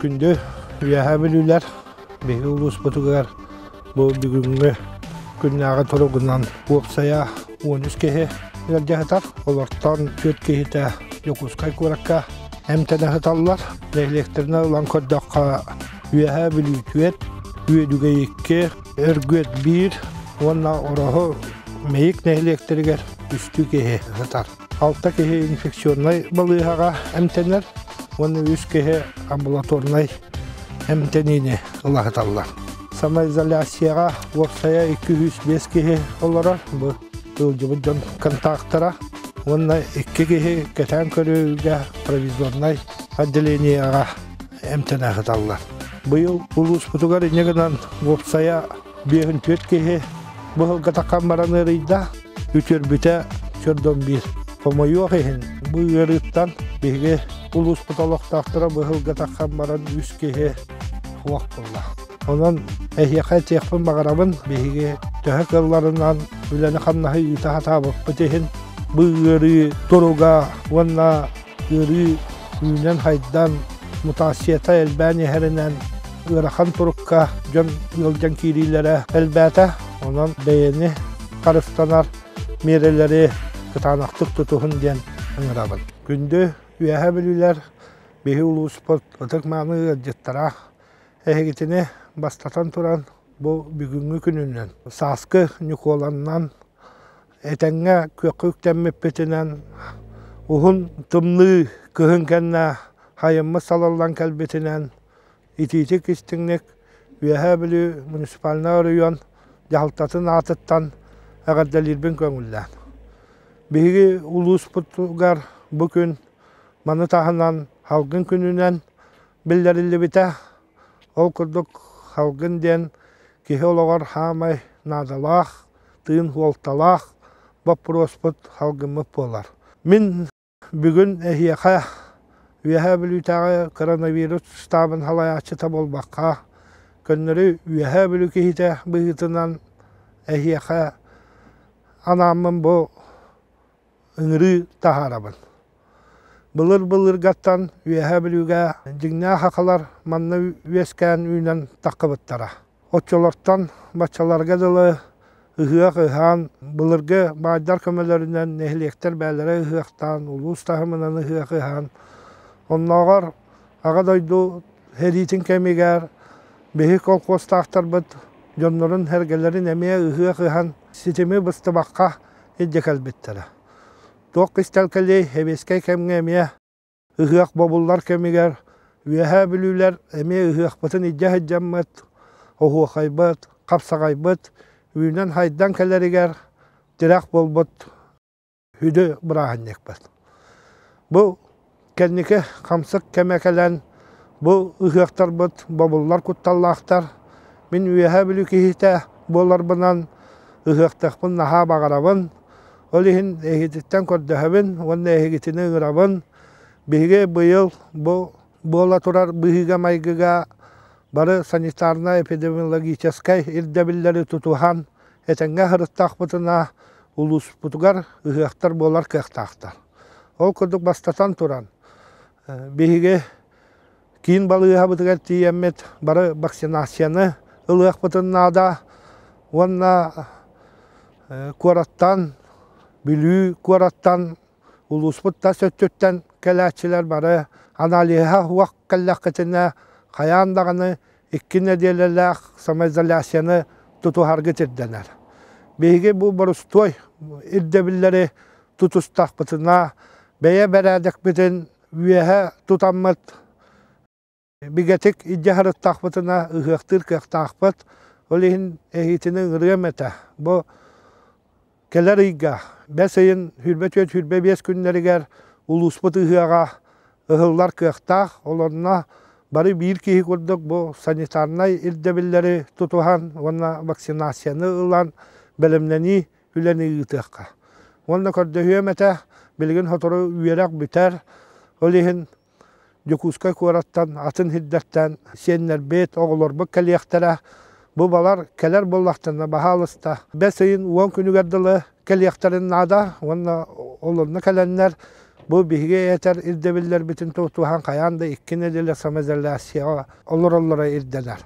Күндү Үөһээ Бүлүүлэр, биһиги улууспутугар бу бүгүҥҥү күннээҕи туругунан уопсайа 13 киһи ыалдьа сытар. Олортон 4 киһитэ Дьокуускай куоракка эмтэнэ сыталлар. Нэһилиэктэринэн ылан көрдөххө, Үөһээ Бүлүү 4, Үөдүгэй 2, Өргүөт 1 уонна Ороһу Мэйик нэһилиэктэригэр үстүү киһи сытар. Алта киһи инфекционнай балыыһаҕа эмтэнэр уонна үс киһи амбулаторнай эмтэниини ылаһыталлар. Самоизоляцияҕа уопсайа 205 киһи олорор. Бу ыалдьыбыт дьон контактара уонна икки киһи кэтээн көрүүгэ провизорнай отделениеҕа эмтэнэ сыталлар. Быйыл улууспутугар инньэ гынан уопсайа 54 киһи быһылга таххан баран ыарыйда. Үтүөрбүтэ чөрдөн биир. Хомойуох иһин, бу ыарыыттан биһиги улууспут олохтоохторо быһылга таххан баран үс киһи суох буолла. Онон эһиэхэ этиэхпин баҕарабын, биһиги төһө кыалларынан үлэни-хамнаһы ыыта сатаабыппыт иһин бу ыарыы туруга уонна ыарыы үүнэн-хайдан, мутацията элбээн иһэринэн ыарахан турукка дьон ыалдьан киириилэрэ элбээтэ. Онон бэйэни харыстанар миэрэлэри кытаанахтык тутуһун диэн ыҥырабын. Күндү Үөһээ Бүлүүлэр, биһи улууспут ытык-мааны ыалдьыттара, эһигитини бастатан туран бу бүгүҥҥү күнүнэн, сааскы Ньукуоланнан этэҥҥэ күөххэ үктэммиппитинэн уһун тымныы кыһын кэннэ хайыммыт салаллан кэлбитинэн итиитик истиҥник Үөһээ Бүлүү муниципальнай оройуон дьаһалтатын аатыттан эҕэрдэлиирбин көҥүллээн. Биһиги улууспутугар бу күн маны таһынан Халгын күнүнэн биллэриллибитэ. Ол курдук Халгын диэн киһи олоҕор хаамай наадалаах, тыын суолталаах боппуруоспут халгыммыт буолар. Мин бүгүн эһиэхэ Үөһээ Бүлүүтээҕи коронавирус штабын салайааччыта буолбакка, көннөрү Үөһээ Бүлүү киһитэ быһыытынан эһиэхэ анааммын бу ыҥырыы таһаарабын. Былыр-былыргаттан Үөһээ Бүлүүгэ дьиҥнээх сахалар манна үөскээн үүнэн таххыбыттара. Оччолортон баччаларга дылы ыһыах ыһаан, былыргы баайдар көмөлөрүнэн нэһилиэктэр бэйэлэрэ ыһыахтаан, улуус таһымынан ыһыах ыһаан, оннооҕор Аҕа дойду сэриитин кэмигэр биһи колхуостаахтарбыт дьоннорун-сэргэлэрин эмиэ ыһыах ыһан ситими быстыбакка илдьэ кэлбиттэрэ. Туох кистэл кэлиэй, сэбиэскэй кэмҥэ эмиэ Ыһыах бобуллар кэмигэр Үөһээ Бүлүүлэр эмиэ ыһыахпытын илдьэ сылдьаммыт, оһуохайбыт, хапсаҕайбыт үүнэн-хайдан кэлэригэр тирэх буолбут сүдү бырааһынньыкпыт. Бу кэнники хамсык кэмэ кэлэн, бу ыһыахтарбыт бобуллар кутталлаахтар. Мин Үөһээ Бүлүү киһитэ буоларбынан ыһыахтыахпын наһаа баҕарабын. Ол иһин эһигититтэн көрдөһөбүн уонна эһигитини ыҥырабын. Биһиги быйыл бу буола турар быһыыга-майгыга бары санитарнай-эпидемиологическай ирдэбиллэри тутуһан этэҥҥэ сырыттахпытына улууспутугар ыһыахтар буолар кыахтаахтар. Ол курдук бастатан туран биһиги Киин балыыһабытыгар тиийэммит бары вакцинацияны ылыахпытын наада уонна куораттан, Бүлүү куораттан, улууспут тас өттүттэн кэлээччилэр бары аналиһа суох кэллэххитинэ хайаан даҕаны икки нэдиэлэлээх самоизоляцияны тутуһаргыт ирдэнэр. Биһиги бу борустуой ирдэбиллэри тутустахпытына бэйэ бэрээдэкпитин үөһэ тутаммыт бигэтик илдьэ сырыттахпытына ыһыахтыыр кыахтаахпыт. Ол иһин эһиитини ыҥырыам этэ. Бу кэлэр ыйга бэс ыйын 24-25 күннэригэр улууспут ыһыаҕа ыһыллар кыахтаах. Ол онно бары биир киһи курдук бу санитарнай ирдэбиллэри тутуһан уонна вакцинацияны ылан бэлэмнэнии үлэни ыытыахха. Уонна көрдөһүөм этэ, билигин сотору үөрэх бүтэр, ол иһин Дьокуускай куораттан, атын сирдэртэн сиэннэрбит, оҕолорбут кэлиэхтэрэ. Бу балар кэлэр буоллахтарына, баһаалыста, бэс ыйын 10 күнүгэр дылы кэлиэхтэрин наада уонна олорно кэлэннэр. Бу биһиги этэр ирдэбиллэрбитин тутуһан хайаан да икки нэдиэлэ самоизоляцияҕа олороллоро ирдэнэр.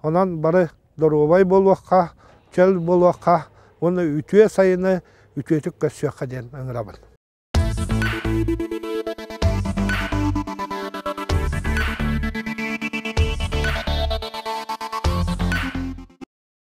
Онон бары доруобай буолуохха, чөл буолуохха уонна үтүө сайыны үтүөтүк көрсүөххэ диэн ыҥырабын.